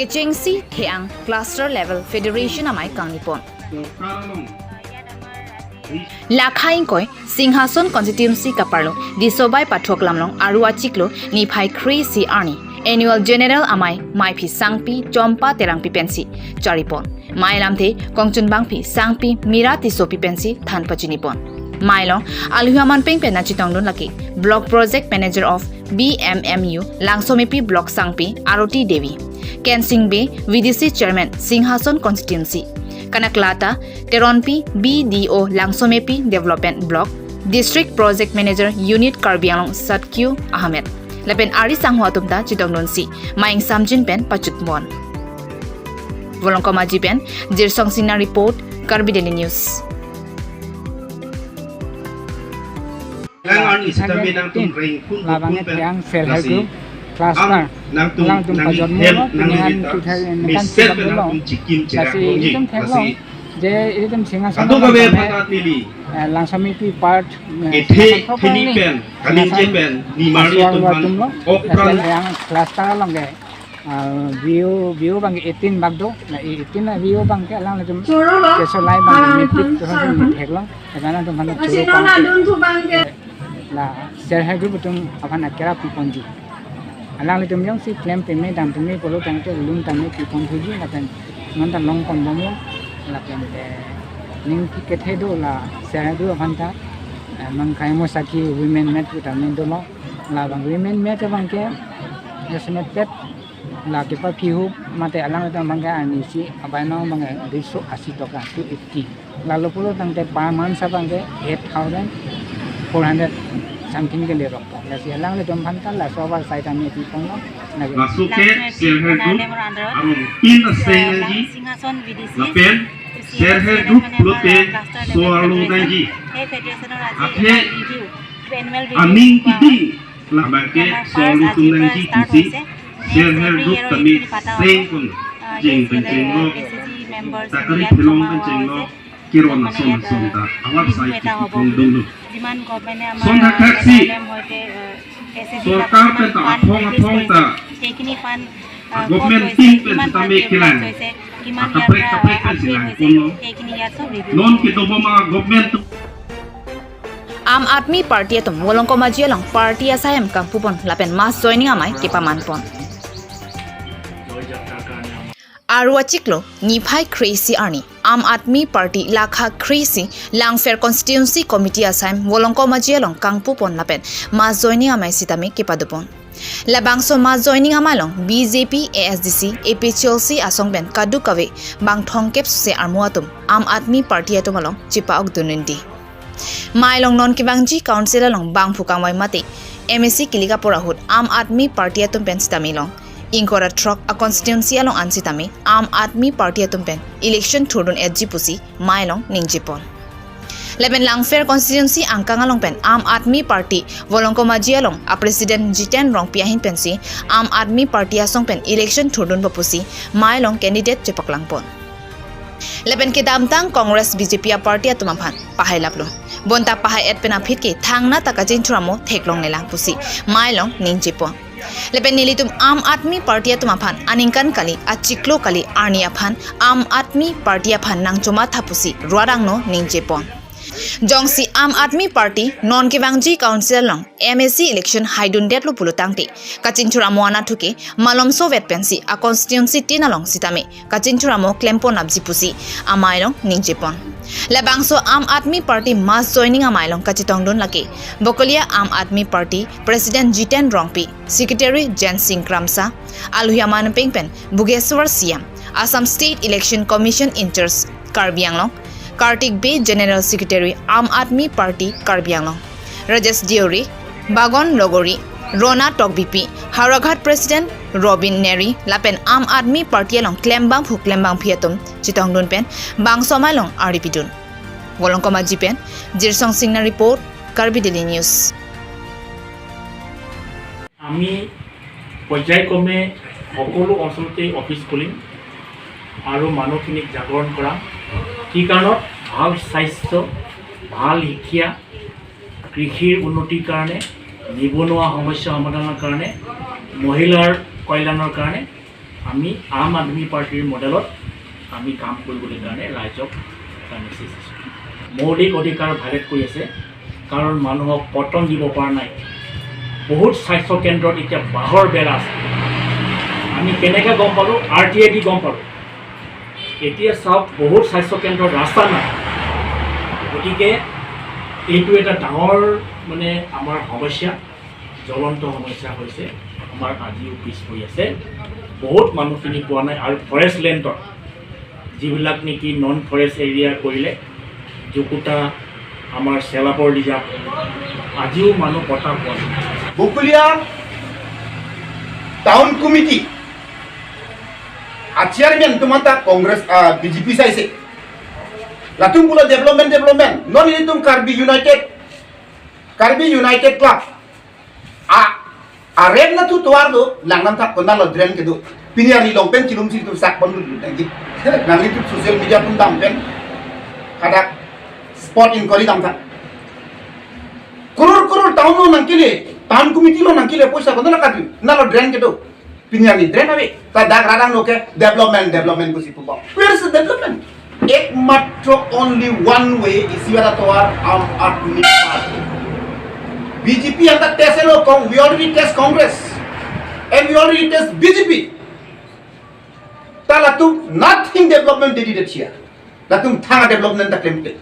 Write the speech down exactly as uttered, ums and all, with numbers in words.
Kechengsi Theang Cluster Level Federation amei kangnipon. Lakha ingkoi Singhason Constituency kaparlo Disobai Pathok Lamlong Aru achiklo niphai kre-isi arni Annual General amei meiphi sangpi Chompa Terangpi pensi charipon. Mei lamthe kongchunbangpi sangpi Mira Tissopi pensi than pachinipon. Mei along alhua manpeng pen nangchetongdun lake Block Project Manager of B M M U Langsomepi Block sangpi Aroti Devi, Kensing Bey, V D C Chairman Singhason Constituency, Kanaklata Teronpi, B D O Langsomepi Development Block, District Project Manager Unit Karbi Anglong Satkiu Ahmed lapen ari sangho atum ta chetongdunsi mei ingsamjin pen pachutpon. Volongkom Aji pen Jirsong Singnar report, Karbi Daily News. Nang an isi tame nangtum rengkun labang kukun pen Theang self help group cluster. Nangtum, nangtum nangli pajok hem, mo, nangli nang ta tu thai, mesen nang pen nangtum chikim cherak longji. Lasi ilitum thek long je ilitum Singhason atu kabe aphan ta neli, eh, Langsomepi part, eh, ethe, Singhason theni pen, kalimje pen, nimari atum aphan, atum lo, ok pran. Lapen Theang cluster along ke, ah, V O, V O abang ke eighteen bak do, la eighteen la V O abang ke alanglitum keso lai abang ke matrix to ha thek long, karena atum aphan choro pon, la self help group atum aphan akera piponji. Alanglitum jongsi klem peme dam peme pulo tangte lun tame pipon thuji lapen non ta long pon bomlo lapen te ning kethe do la self help group aphan ta, eh, mangkai mo saki women met pu tame dolo labang women met abang ke estimate pet la kepaphi hup mate alanglitum abang ke arnisi abai nong abang ke duiso asi toka, two eighty. Lalo pulo tangte per month abang ke eight thousand four hundred something ke lerok po. Lasi alanglitum aphan ta laso abar sai tame pipon lo. Lake laso ke self help group arong pin aseng nangji. Lapen self help group pulote so arlo nangji. Athe aning kidi labang ke so arlo tum nangji pusi self help group tame seng pon, jeng pen chenglo, takari phelong pen chenglo, kiron ason ason ta abar sai kipon dolo. Son thakthak si sorkar pen ta aphong aphong ta, ah, government team pen sitame kelang, ah, kaprek kaprek pen si lang ponlo. Non kedobom a government tu. Aam Aadmi Party atum Volongkom Aji along party asai hem kangpupon lapen mass joining amei kepamanpon. Aru achiklo niphai kre-isi arni Aam Aadmi Party lakha kre-isi Langpher Constituency Committee asai hem Volongkom Aji along kangpupon lapen mass joining amei sitame kepadopon. Labangso mass joining amei along B J P, A S D C, A P H L C asong pen kadokave bang thomkep suse armu atum Aam Aadmi Party atum along chepa-ok dun rinti. Mei along non kevangji council along bangphu kangvai mate M A C kelek apor ahut Aam Aadmi Party atum pen sitame long ingkoi ra throk a constituency along an sitame Aam Aadmi Party atum pen election thurdun etji pusi mei along ningjepon. Lapen Langpher constituency angkang along pen Aam Aadmi Party Volongkom Aji along a President Jiten Rongpi ahin pensi Aam Aadmi Party asong pen election thurdun pusi mei along candidate chepaklangpon. Lapen kedamtang Congress B J P a party atum aphan pahai laplo. Bonta pahai et pen aphi ke thangnatta kachingthur amo theklongle lang pusi mei along ningjepon. Lapen nelitum Aam Aadmi Party atum aphan aningkan kali, achiklo kali, arni aphan Aam Aadmi Party aphan nangchomatha pusi rat angno ningjepon. Jongsi Aam Aadmi Party non kevangji council along M A C election haidundetlo pulo tangte kachingthur amo anatthu ke malomso vet pensi a constituency tin along sitame kachingthur amo klempon apji pusi amei along ningjepon. Labangso Aam Aadmi Party mass joining amei along kachetongdun lake Bokolia Aam Aadmi Party President Jiten Rongpi, Secretary Jensing Kramsa, alhia manpeng pen Bhugeswar C M, Assam State Election Commission in charge Karbi Anglong, Kartik Bey, General Secretary Aam Aadmi Party Karbi Anglong, Rajesh Deori, Bagon Logori, Rona Tokbipi, Howraghat President Robin Neri lapen Aam Aadmi Party along klembangphu klembangphi atum chetongdun pen bangso amei along aripidun. Volongkom Aji pen Jirsong Singnar report, Karbi Daily News. আমি পৰ্যায়ক্ৰমে সকলো অঞ্চলতে অফিচ খুলিম আৰু মানুহখিনিক জাগৰণ কৰাম। কি কাৰণত? ভাল স্বাস্থ্য, ভাল শিক্ষা, কৃষিৰ উন্নতিৰ কাৰণে, নিবনুৱা সমস্যা সমাধানৰ কাৰণে, মহিলাৰ কল্যাণৰ কাৰণে আমি আম আদমী পাৰ্টিৰ মডেলত আমি কাম কৰিবলৈ কাৰণে ৰাইজক এটা মেছেজ দিছোঁ। মৌলিক অধিকাৰ ভায়লেট কৰি আছে, কাৰণ মানুহক পটন দিব পৰা নাই। বহুত স্বাস্থ্য কেন্দ্ৰত এতিয়া বাঁহৰ বেৰা আছে। আমি কেনেকে গম পালোঁ? আৰ টি আই দি গম পালোঁ। এতিয়া চাওক, বহুত স্বাস্থ্য কেন্দ্ৰত ৰাস্তা নাই। গতিকে এইটো এটা ডাঙৰ, মানে, আমাৰ সমস্যা, জ্বলন্ত সমস্যা হৈছে। আমাৰ আজিও পিছ পৰি আছে। বহুত মানুহখিনি পোৱা নাই। আৰু ফৰেষ্ট লেণ্ডত যিবিলাক নেকি নন ফৰেষ্ট এৰিয়া কৰিলে, জুকুটা, আমাৰ চেলাপৰ ডিজা, আজিও মানুহ পট্টা পোৱা নাই। Bokolia Town Committee a-chairman atum anta Congress, ah, B J P saise. Latum pulo development, development. Non ilitum Karbi United, Karbi United Club a, a rem nathu tovar do, langnang thak konatlo drain kedo. Pini arni long pen chilum si tu sak pon dulu lagi. Nanglitum social media atum dam pen, hadak spot inquiry dam thak. Crore crore town lo nangkele, town committee lo nangkele poisa konatlo kadu, nalo drain kedo. Pini arni drain ave. Ta dak radang lo ke development, development pusi pu bang. Where is the development? Ekmatro only one way, isi vara tovar Aam Aadmi Party. B J P anta test lo kong, we already test Congress and we already test B J P. Ta latum nothing development they did here. Latum thang development ta klemte.